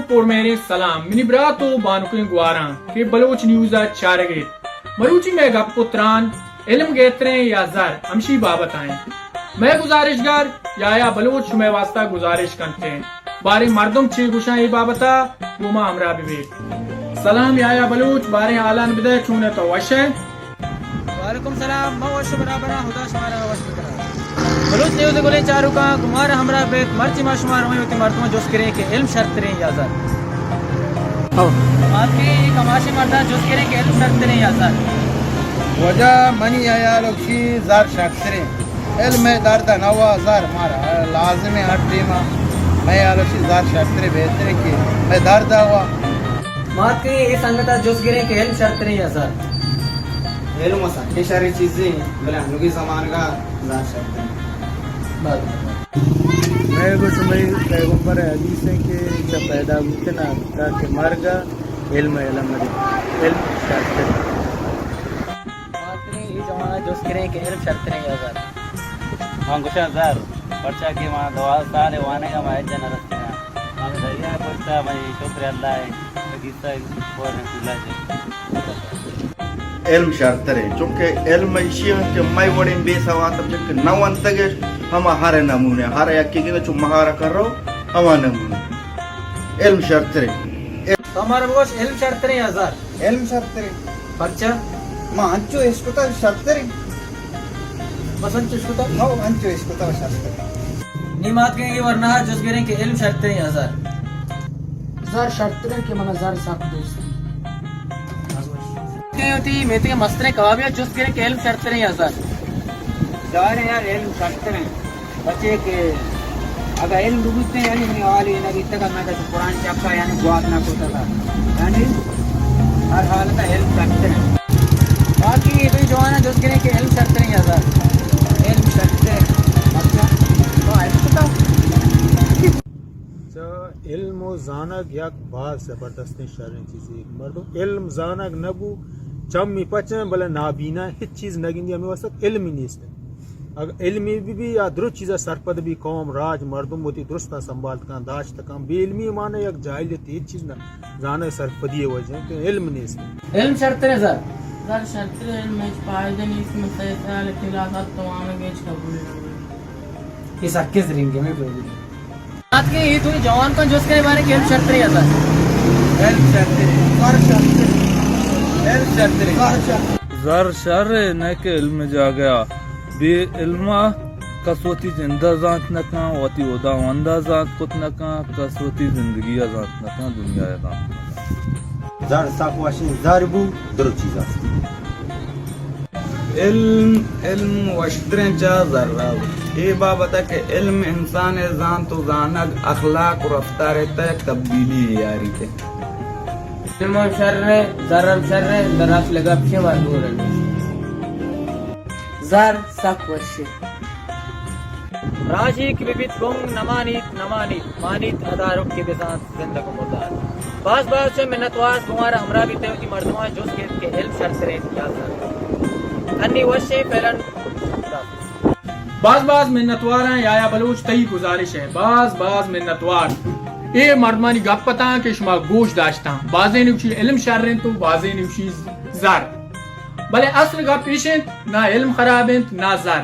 پور مہریں سلام منی برات و بانکیں گواراں کہ بلوچ نیوز ء چارگ ء۔ مروچی مئے گپ و تران علم گہتریں یا زر ہمشی بابت ء انت۔ مئے گزارشگر یایا بلوچ شمئے واسطہ گزارش کنت انت۔ باریں مردم چے گوشاں اے بابت ء گوں ما ہمراہ بہ بیت۔ سلام یایا بلوچ، باریں حالان بدئے، چون ئے تو وش ئے؟ وعلیکم سلام، من وش و برابر آں، خدا شمارا وش بکنات۔ بلوچ نیوز گلیں چاروکاں گوں مارا ہمراہ بیت، مرچی ما شما رویں وتی مردماں جست گریں کہ علم شرتریں یا زر؟ ہو۔ ماتکیں اے کماشیں مرداں جست گریں کہ علم شرتریں یا زر؟ وجہ منی ہیال ء گوشی زر شرتریں۔ علم ء درد ء نوا زر مارا لازم ء ہر ٹیم ء۔ مئے ہیال ء گوشی زر شرتریں بہتریں کہ مئے درد ء وا۔ ماتکیں اے سنگت ء جست گریں کہ علم شرتریں یا زر؟ علم و سکیں شریں چیزے، بلے انوگی زمانگا زر شرتریں۔ مئے گوش مئے پیغمبر حدیث ہیں کہ چہ پیدا بوتنا تاکہ مرگا علم علم دی۔ علم شرتریں۔ ماتکیں اے جوان ء جست گریں کہ علم شرتریں یا زر؟ من گوشاں زر، پرچا کہ من دوازدہ سال ء وانگ ء من ہچ جا نہ رستگاں۔ من دریا ء پشت ء منی شکر اللہ ء، کسہ ء پور ء پولا چہ۔ علم شرتر انت، چونکہ علم ایشی انت کہ مئے وڑیں بے سواد ء چک نہ ونتگ اش، ہما ہر نمونے، ہر یکے گندے چو مہارا کر رو، ہما نمونے۔ علم شرتر انت۔ تو مارا بگوش، علم شرتریں یا زر؟ علم شرتریں۔ پرچا؟ ما انچو اشکتا شرتریں۔ بس انچو اشکتا؟ ہو، انچو اشکتا شرتریں۔ نی ماتکیں اے ورنا جست گریں کہ علم شرتریں یا زر؟ زر شرتریں کہ منا زر سک دوست۔ کہ وتی میتگ ء مستریں کبابی ء جست گریں کہ علم شرتریں یا زر؟ ظاہر ہے یار، علم شرتریں۔ بچے کہ اگاں علم ببوتیں، یعنی منی حال اے نہ بیتگ، من کس قرآن چکا یعنی گوات نہ کتگ۔ یعنی ہر حالت ء علم شرتریں۔ باقی اے دوئی جوان ء جست گریں کہ علم شرتریں یا زر؟ علم شرتریں۔ اچھا، تو علم کتا؟ چہ علم و زانگ یک باز زبردستیں شریں چیزے۔ مردم علم زانگ نہ بو، چمی پچیں بلے نابینا، ہچ چیز نہ گندی، ہمے واسطہ علم ہی نیست۔ اگہ علمی بہ بی یا درست چیزا سرپد بی، قوم، راج، مردم وتی درستاں سنبھالت کن، داشت کن۔ بے علمی معنی یک جاہلیت، ہچ چیز نہ زانگ، سرپدی وجہ کہ علم نیست۔ علم شرتریں زر؟ زر شرتریں، علم ہچ فائدہ نیست، من سہ سال کلاس ات تو آنگ ہچ قبول نہ بی۔ یہ سکے زرین گے میں کوئی۔ آتکیں اے دوئیں جوانکاں جست کنیں باریں کہ علم شرتریں یا زر؟ علم شرتریں۔ زر شرتریں۔ علم شرتریں۔ زر شرتریں۔ زر شر نہ کہ علم جاگہ ء۔ بے علم ء کس وتی جند ء زانت نہ کن، وتی ہداوند ء زانت کت نہ کن، کس وتی زندگی ء زانت نہ کن، دنیا ء زانت نہ کن۔ زر سک وشیں، زر بو درو چیز است۔ علم، علم وشتریں چہ زر ء۔ اے بابت ء کہ علم انسان ء زانت و زانگ، اخلاق و رفتار ء تہ یک تبدیلی یاری تے۔ علم ہم شر ء، زر ہم شر ء، در اصل گپ چہ مردور ء۔ زر سک وش ء۔ راجی کہ ببیت گنگ نمانیت، نمانیت، مانیت ادارک کہ بزانت زندگ و مردار۔ باز باز چہ منتوار گوں مارا ہمراہ بیت ء وتی مردماں جست گیت کہ علم شرتریں یا زر۔ انی وشیں فعلاً خداحافظ۔ باز باز منتواراں یایا بلوچ تئی گزارش ء، باز باز منتوار اے مردمانی گپ اتاں کہ شما گوش داشتاں۔ بازیں نوشی علم شر انت و بازیں نوشی زر، بلے اصل گپ ایش انت، نہ علم خراب انت نہ زر۔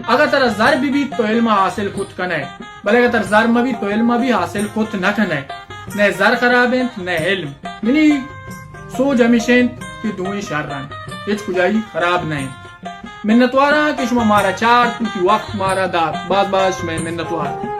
اگاں ترا زر بہ بیت تو علم ء حاصل کت کن ئے، بلے اگاں ترا زر مہ بیت تو علم ء بھی حاصل کت نہ کن ئے۔ نہ زر خراب انت نہ علم۔ منی سوج ہمیش انت کہ دوئیں شر انت، ہچ کجائی خراب نہ انت۔ منتواراں کہ شما مارا چارت، وتی وقت مارا دات۔ باز باز شمئے منتوار۔